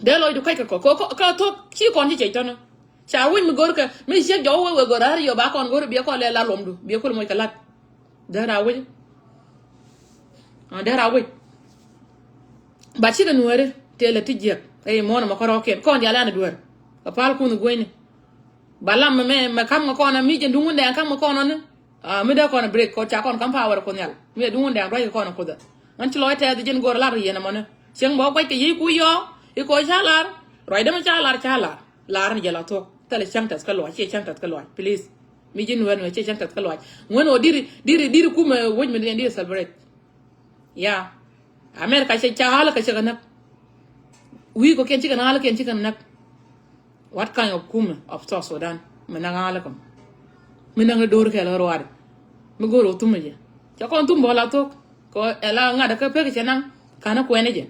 Dee lɔcdu kac kɛ kɔ, kɔ, kɔ, kɛ thok ci kɔn ci cɛc tɔnä. Ca wi̱c mi go̱rkɛ, mi ciek jɔw wee wee go̱r, a ri yɔ ba kɔn go̱r biɛ kɔn lɛ la luɔmdu, biɛ kul moc kɛ lat. Dee ra wi̱c. Ah, dee ra wi̱c. Ba cikɛ Nuääri tëë lɛ ti jiɛk. Ɛ muɔ̱ɔ̱n mɔ kärɔ̱kiɛn. Kɔn dial an duer. Kɛ pal kun guenyni. Ba lam mɛ, mɛ kam ŋa kɔn mi jɛ duŋ wundɛ kam ŋa kɔn ɔni. Ah, mi dee kɔn break kɔ ca kɔn kam power kɔ nhial. Mi dee duŋ wundɛ ruac kɛ kɔn kuthɛ. Ŋän ci lɔc tɛth jin go̱r lar yɛn ɛmɔni. Cieŋ bɔ guac kɛ yic ku yɔ. Ikɔ ca lar. Ruac dee mi ca lar ca lar. Lar ni jɛ la thuɔk. Thilɛ cäŋ tɛth kä luac, ciɛ cäŋ tɛth kä luac, please. Mi ji̱ Nuäär, Nuäär ciɛ cäŋ tɛth kä luac. Ŋuän ɣöö diri, diri, diri kumɛ wec mi diɛn diri celebrate. Ya. America cɛ ca ɣa̱lä kɛ cɛ kɛ näk. Wi̱i̱ kɔkiɛn cikɛ näk, ɣa̱lä kiɛn cikɛ näk. What kind of kumɛ of South Sudan? Mi näk ɣa̱lä kɔm. Mi näk ni do̱r kɛl ɣä ruaadɛ. Mi go̱r ɣä thumɛ jɛ. Cɛ kɔn thum bä la thok. Kɛ ɛ la ŋa̱t kä pek cɛ naŋ. Ka̱n kuɛn jɛ.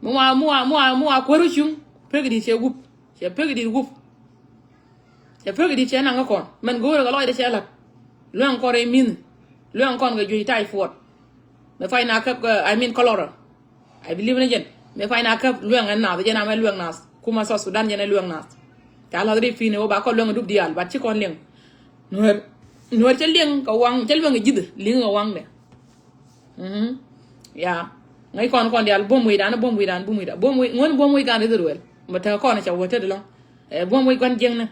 Mi wa, mi wa, mi wa, mi wa kuäär cuŋ. Pek di cɛ gup. Cɛ pek dit gup. Cɛ pek dit cɛ naŋ kä kɔn. Mɛn go̱o̱rɛ kɛ lɔcdɛ cɛ la̱t. Luɛŋ kɔn rɛy mi̱n. Luɛŋ kɔn kɛ juey typhoid. Mɛ pay na käp kɛ, I mean, cholera. I believe ni jɛn. Mɛ pay na käp luɛŋ ɛn nath. Jɛn amɛ luɛŋ nath. Kuma South Sudan jɛn ɛ luɛŋ nath. Ca la̱th ri pi̱n ɛ wä ba kɔn luɛŋ dup diaal. But ci kɔn liɛŋ. Nuäär. Nuäär cɛ liɛŋ kɛ waŋ. Cɛ luɛŋ kɛ ji̱th. Liŋ kɛ waŋdɛ. Mhm. Ya. Ŋäc kɔn kɔn dial buɔ̱m wi̱i̱dan, buɔ̱m wi̱i̱dan, buɔ̱m wi̱i̱dan. Buɔ̱m wi̱i̱, ŋuän buɔ̱m wi̱i̱ gan Israel. Mɛ tekɛ kɔn ca wä tet lɔŋ. Ɛ, buɔ̱m wi̱i̱ gua̱n jiäkni.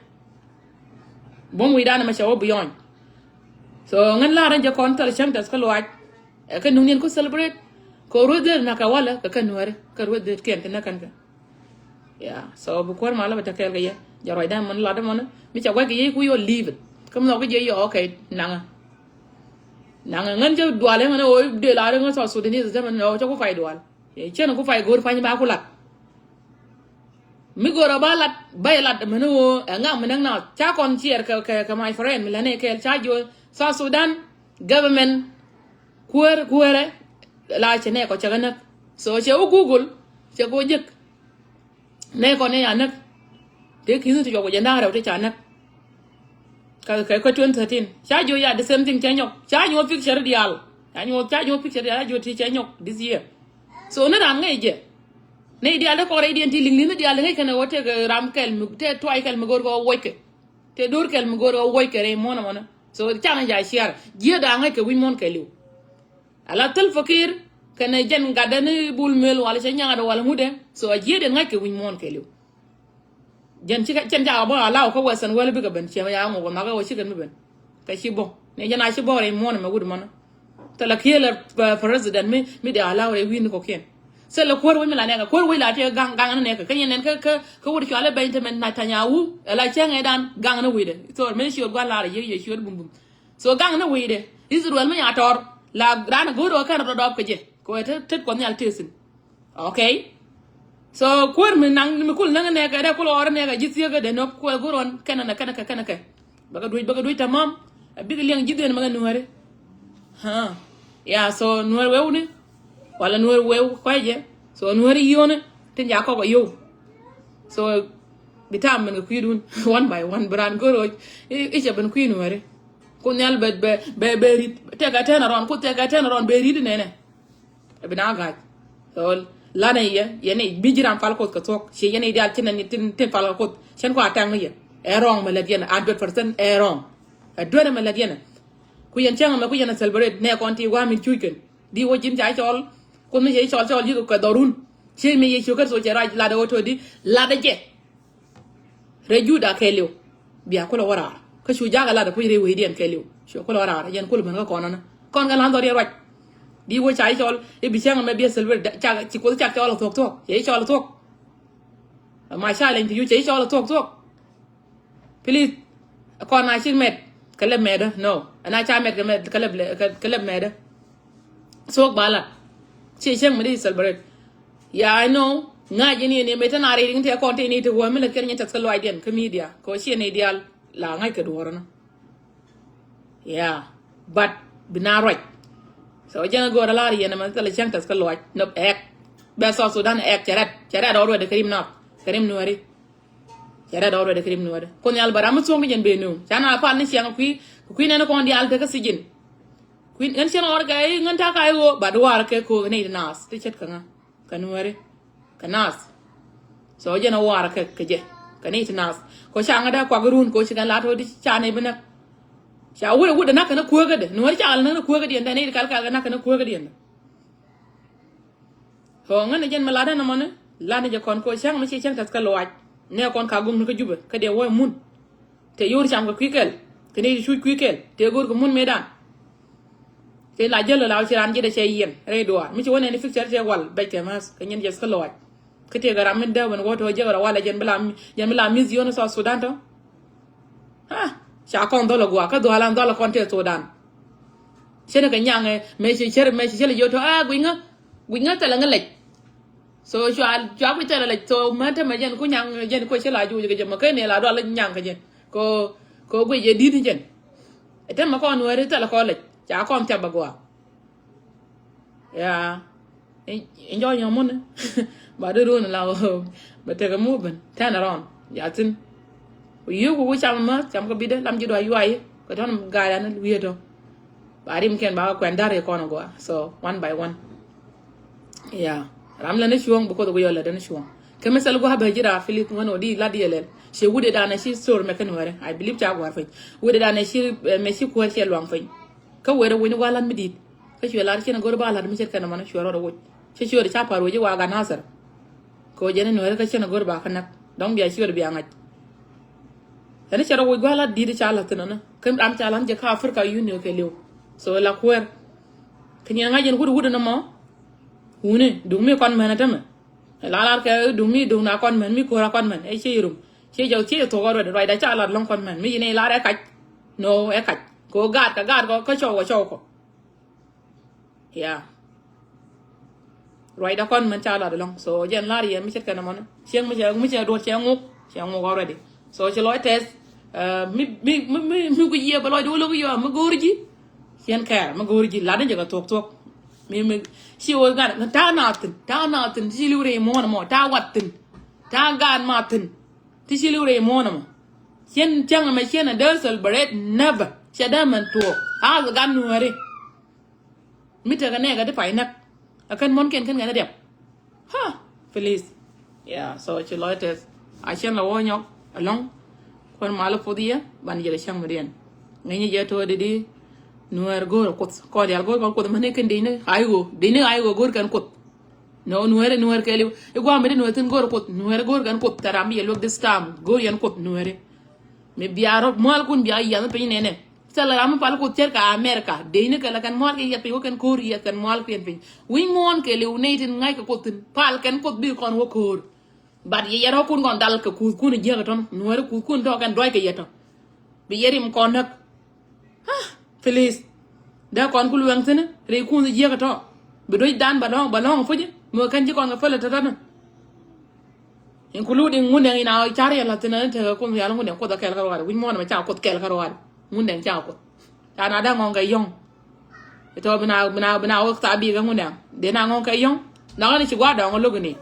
Buɔ̱m wi̱i̱dan mɛ ca wä beyond. So ŋän la̱r in jɛ kɔn thil cäŋ tɛth kä luaac. Ɛ, kä nuŋniɛn ku celebrate. Kɛ rueth dee na kɛ walɛ kɛ kɛ Nuääri. Kɛ rueth dee kiɛn ti näk kɛn kɛ. Yeah, so bi kuäär malä bɛ te kɛɛl kɛ yɛ. Jɛ ruacdan mɔni, latdä mɔni. Mi ca gua̱c kɛ yɛ ku yɔ leave it. Kä mi nhɔk kä jɛ yɔ, okay, naŋä. Naŋä ŋän cä dual ɛ ŋän ɛ ɣöö dee lar ɛ ŋän South Sudanese ɛ tämɛ ni ɣöö cä ku pay dual. Cɛn ku pay go̱o̱r pany ba ku lat. Mi go̱o̱r ɛ ba lat, ba yɛ lat mɛn ɛ ɣöö ɛ ŋak mi näk na. Ca kɔn ciɛɛr kɛ, kɛ, kɛ my friend mi lät nɛ kɛɛl ca jiö South Sudan government kuäär, kuäärɛ la cɛ nɛ kɔ cɛ kɛ näk. So cɛ wä Google, cɛ kɛ wä jek. Nɛ kɔn ni ya näk. Tëë ki̱n ti jɔk wä jɛ nda̱ŋ rɛw ti ca näk. Kä, kä, kä twenty thirteen. Ca jiö ya the same thing cɛ nyɔk. Ca nyuɔth picture diaal. Ca nyuɔth, ca nyuɔth picture diaal, ca jiö ti cɛ nyɔk this year. So ni ram ŋäc jɛ. Ni diaal ti kɔk rɛydiɛn ti liŋ li̱n ni diaal ti ŋäc kɛn ɛ wä tëë kɛ ram kɛl mi, tëë tuay kɛl mi go̱o̱r kɛ wä wuɔckɛ. Tëë do̱r kɛl mi go̱o̱r kɛ wä wuɔckɛ rɛy muɔ̱n ɛmɔnä. So ca ni ja ciar. Jiɛ da̱a̱ ŋäc kɛ wi̱c muɔ̱n kɛɛliw. Ala thil fakir kɛnɛ jɛn gatdɛ ni Bol Mel wala cɛ nyaŋdɛ wala ŋutdɛ. So a jiɛt in ŋa̱ckɛ wi̱c muɔ̱ɔ̱n kɛɛliw. Jɛn cikɛ, cɛn cakɛ bä allow kä Western world bikɛ ben, ciɛ ya ŋok kɛ nhɔakä wä cikɛ mi ben. Kɛ ci bä ni jɛn a ci bä rɛy muɔ̱ɔ̱n mɛ wut mɔnä. Thilɛ kielɛ, uh, president mi, mi dee allow rɛy wi̱i̱ni kɔkiɛn. Thilɛ kuäär wec mi la nɛɛkɛ, kuäär wec la tiɛ gaŋ, gaŋ ni nɛɛkɛ. Kä yɛn nɛn kä, kä, kä wut cualɛ Benjamin Netanyahu, ala cäŋɛ dan gaŋ ni wecdɛ. Thor mi ciöt gua̱n lar a yiëk yɛ ciöt bum bum. So gaŋ ni wi̱i̱dɛ Israel mi nya tɔr la raan a go̱o̱r ɔ kɛn rɔ dɔdɔp kɛ jɛ kɛ wee tet kuɔth nhial tesin. Okay. So kuäär mi naŋ mi kul näŋ nɛɛkɛ dee kul ɣɔr nɛɛkɛ ji̱ thiekä dee nɔk kuɛ go̱o̱r ɣɔn kɛn nɛ kɛn kɛ kɛn kɛ. Bäkɛ duec bäkɛ duec tamam. A bikɛ liɛŋ ji̱ dhien bäkɛ nuääri. Ha. Ya, so nuäär wewni. Wala nuäär wew kuecɛ. So nuäär yio̱ni tin ja kɔk a yow. So bi tam min kɛ kui̱dun one by one bi raan go̱o̱r ɣɔc. I̱ cɛ ben kui̱ nuääri. Kuoth nhial bɛ, bɛ, bɛ, bɛ ri̱t. Tɛkɛ tɛn a rɔn, Kuoth tɛkɛ tɛn a rɔn bɛ ri̱t inɛnɛ. Ɛ bi na ga̱a̱c. So lanɛ yɛ, yɛ ni bi ji̱ ram pal Kuoth kɛ thuɔ̱k. Ci yɛ ni diaal ci nɛ ni tin, tin pal kɛ Kuoth. Cɛn kua tɛŋ ni yɛ. Ɛ wrong mɛ lät yɛn, hundred percent ɛ wrong. Ɛ duenɛ mɛ lät yɛn. Ku yɛn cäŋ mɛ ku yɛn a celebrate nɛ kɔn ti gua̱a̱ min cuuc kɛn. Di wä ji̱n ca cɔl. Kuoth mi cɛ cɔl, cɔl ji̱ kɛ dhɔrun. Ci mi Yecu Kritho cɛ ruac latdɛ wä to̱ di latdɛ jɛ. Rɛy Juda kɛɛliw. Bia kulɛ wä raar. Kä cu jakä lat a puc rɛy wecdiɛn kɛɛliw. Cu kulɛ wä raar. Yɛn kulɛ ben kä kɔn nɔnɔ. Kɔn kɛ la̱n dhɔr yɛ ruac. Di wä ca i̱ cɔl i̱ bi cäŋ mɛ bi a celebrate. Ca ci Kuoth cak cɔl a thuɔ̱k thuɔ̱k. Cɛ i̱ cɔl a thuɔ̱k. Ma challenge to you, cɛ i̱ cɔl a thuɔ̱k thuɔ̱k. Please. Kɔn a ci mɛt kɛ lɛp mɛtdä. No. Ɛn a ca mɛt kɛ mɛt kɛ lɛp, kɛ lɛp mɛtdä. Thuɔ̱k ba lat. Ci cäŋ mɛ di celebrate. Yeah, I know. Ŋa̱c ini ni mɛ tɛn a rɛy riŋ tɛ kɔn tɛ ini tɛ wä mi lɛ kɛn nyɛ tɛth kä luacdiɛn kä media kɛ wä ci ni diaal la ŋa̱c kɛ duɔ̱ɔ̱r ni. Yeah. But bi na ruac. So jɛn a go̱o̱r a lar yɛn ɛmɛ thilɛ cäŋ tɛth kä luac nop ɛk. Bɛ South Sudan ɛk cɛ rɛt, cɛ rɛt ɔɔr wɛt kɛ rim nath kɛ rim nuääri. Cɛ rɛt ɔɔr wɛt kɛ rim nuääri. Kuoth nhial bä ram mi thuɔ̱ŋ ni jɛn ben nuŋ ca na pal ni ciɛŋ kui̱, kui̱ nɛn kɔn diaal te kä sijin. Kui̱n ɣän cɛn ɣɔr kɛ i̱ ŋän ta̱a̱ ka i̱ ɣöö bat wa̱a̱r kɛ ko̱o̱k ni ti naath ti ce̱t kä ŋä kɛ nuääri kɛ naath. So jɛn a wa̱a̱r kɛ kɛ jɛ kɛ ni ti naath. Kɔ ca ŋä dee kuak run kɔ ci kɛn lat ɣöö di ca ni bi näk. Ca wut wut nak kɛn kuäkädɛ nuääri ca kɛn nak kuäkädiɛn dɛ ni ti kal kal kɛ nak kɛn kuäkädiɛn dɛ. Kɔ ŋän jɛn mi lat ɛn ɛmɔni lat ni jɛ kɔn kɔ cäŋ mi ci cäŋ tɛth kä luaac. Nɛ kɔn ka gum ni kä Jubɛ kä dee wä mun. Tëë yor cam kɛ kui̱ kɛl kɛ ni ti cuc kui̱ kɛl tëë go̱o̱r kɛ mun mëëdan. Tëë la jäl la ci raan ji̱ dee cɛ yiɛn rɛy duaar mi ci wä nɛn i̱ picture tëë wal bɛc kɛ mäth kɛ nyin jɛth kä luaac. Kä tëë kɛ ram min dee wän wä tɔ jiäk rɔ walɛ jɛn bi la mi- jɛn bi la miss yoni South Sudan tɔ. Ha, ca kɔn dhɔl a guak kä dhual an dhɔl a kɔn tëë Sudan. Cɛn kɛ nyaŋ ɛ mɛ ci cɛr mɛ ci cɛl jiɔ tɔ a guic ŋä guic ŋä thɛlɛ ŋä lɛc. So cua cua guic thɛlɛ lɛc so mɛ te mɛ jɛn ku nyaŋ jɛn ku cɛl a juuc kɛ jɛ mɛ ken ni la dual nyaŋ kɛ jɛn ko ko guic jɛ di̱t ni jɛn. Ɛ te mɛ kɔn weri thɛlɛ kɔn lɛc ca kɔn thiap a guak. Ya. Enjoy your money. Ba di run la bɛ tekɛ mu ben turn around. Ya tin. Ku yiu ku ku cam ma cam ka bidɛ lam ji̱ dua yuai. Kɛ tɔn gaa ya ni wietɔ. Ba rim ken ba kuɛn dar kɔn gua. So one by one. Ya. Ram lɛ ni cuɔŋ because ku yɔ lɛ dɛ ni cuɔŋ. Kɛ mi sɛl gua bɛ ji̱ ra Philip ŋuɛn wä di la di yɛ lɛl. Ci wut idan ci sor mɛ kɛ nuɛrɛ. I believe ca guar piny. Wut idan ci mɛ ci kuɛr cɛ luaŋ piny. Kä wer winy gua lat mi dit. Kä cuɛ lar cin a go̱r ba lat mi ce̱t kɛn mɔnä cuɛ rɔɔd a woc. Cä ciöt ca pa̱r wec i̱ wa gat Nasir. Kɛ ɣöö jɛn i̱ nuääri kä cin a go̱r ba kä näk dɔ̱ŋ bia ciöt bia ŋa̱c. Ɛn i̱ cɛ rɔ woc gua̱a̱r la di̱t i̱ ca la̱th thi̱n ɔnä kä ram ca la̱th jɛ kä Africa Union kɛ li̱w. So la kuäär. Kä nyin ŋa̱c jɛn wut wut ɛn ɛmɔ. Wuni duŋ mi kɔn mɛn ɛ tämɛ. La lar kɛ duŋ mi duŋ na kɔn mɛn mi ko̱r a kɔn mɛn ɛ ciɛ irum ciɛ jɛ ciɛ jɛ thuɔk ɔ ruɛt ruacda ca lat lɔ̱ŋ kɔn mɛn mi ci nɛy lar ɛ kac. No ɛ kac kɛ ɣöö gaat kɛ gaat kɔ kä cɔw kɔ cɔw kɔ. Ya. Ruacda kɔn mɛn ca lat ɛlɔ̱ŋ. So jɛn lar yɛ mi ce̱tkɛ nɔmɔni cieŋ mi cɛ mi cɛ duɔt cɛ ŋuk cɛ ŋuk already. So ci lɔc tɛth. Mi mi mi mi mi ku yiëë bɛ lɔcdɛ wä lo̱k yɔa mi go̱o̱r ji̱. Cien kɛɛr mi go̱o̱r ji̱ lat ni jɛ kɛ thuɔ̱k thuɔ̱k. Mi mi ci wä gat ta̱a̱ na thi̱n ta̱a̱ na thi̱n ti ci li̱w rɛy muɔ̱ɔ̱n mɔ ta̱a̱ wat thi̱n. Ta̱a̱ gaat ma thi̱n. Ti ci li̱w rɛy muɔ̱ɔ̱n mɔ. Cien cäŋ mɛ cien a dee celebrate never cɛ dee mɛn tuɔɔk. Ath gat nuääri. Mi tekɛ nɛɛkɛ ti pay näk. A kän muɔ̱nkiɛn kän kɛn a diap. Ha, please. Yeah, so ci lɔc tɛth. A cɛn la wä nyɔk ɛlɔ̱ŋ. Kuän mal puth yɛ ban jɛ kɛ cäŋ mi diɛn. Ŋäcni jɛ to̱ di di nuäär go̱o̱r a kuoth kɔn dial go̱o̱r kɔn kuoth mani kɛn dicni a i̱ ɣöö dicni a i̱ ɣöö go̱o̱r kɛn kuoth. No nuäär nuäär kɛɛliw i̱ gua̱a̱ mi di nuäär thi̱n go̱o̱r a kuoth nuäär go̱o̱r kɛn kuoth tɛ ram bi yɛ luäk this time go̱o̱r yɛn kuoth nuääri. Mi bia rɔ mual kun bia yiath piny nɛnɛ. Thil ram mi pal kuoth cɛr ka America dec ni kɛ la kɛn mual kɛ yiath piny wä kɛn ko̱r yiath kɛn mual kiɛn piny. Wi̱c muɔ̱ɔ̱n kɛ liw nɛy tin ŋa̱c kɛ kuoth thin pal kɛn kuoth bi kɔn wä ko̱r. But yɛ yɛr wä kun kɔn dhal kɛ kuth kun jiäk tɔn nuäri kuth kun tɔ kɛn duac kɛ yɛ tɔ. Bi yɛ rim kɔn näk. Please. Dee kɔn ku luɛŋ thi̱n rɛy kun jiäk tɔ. Bi duec dan ba lɔ̱ŋ ba lɔ̱ŋ puc mi wä kɛn ci kɔn kɛ pälä tɔtɔn. Including ŋun dɛŋ in a car yɛ la̱th thi̱n ɛn tekɛ kun rial ŋun dɛŋ kuoth a kɛɛl kä ruaadɛ wi̱c muɔ̱ɔ̱n ɛmɛ ca kuoth kɛɛl kä ruaadɛ. Ŋun dɛŋ ca kuoth ca na dee ŋɔŋ kɛ yɔ̱ŋ. Itɔ bina bina bina wä thabi kɛ ŋun dɛŋ dee na ŋɔŋ kɛ yɔ̱ŋ. Nakä ni ci gua̱a̱r dɔɔŋ lo̱k ni.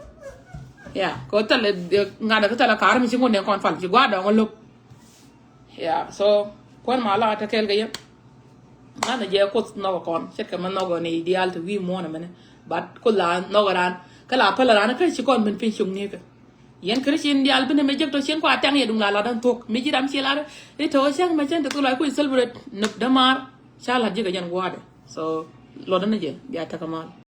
Ya kɛ thilɛ ŋa̱t kɛ thilɛ ka̱r mi ci ŋun dɛŋ kɔn pal ci gua̱a̱r dɔɔŋ lo̱k. Ya so kuän ma la te kɛɛl kɛ yɛ. Ŋa̱n jɛ kuoth nhɔk kɔn ce̱tkɛ mɛ nhɔk ni diaal te wi̱i̱ muɔ̱ɔ̱n mɛnɛ. But kuoth la nhɔk raan kä la päl raan kä ci kɔn ben piny cuŋ ni kɛ. Yɛn Christian diaal ben mɛ jek tɔ cien kua tɛŋ yɛ duŋ la la dan thuɔ̱k mi ji̱ ram ci la. Ri tɔ cäŋ mɛ cɛn te thul a kuc celebrate nöp dämaar. Ca lat ji̱ kɛ jɛn gua̱a̱dɛ. So luɔt ni jɛ bia tekɛ mal.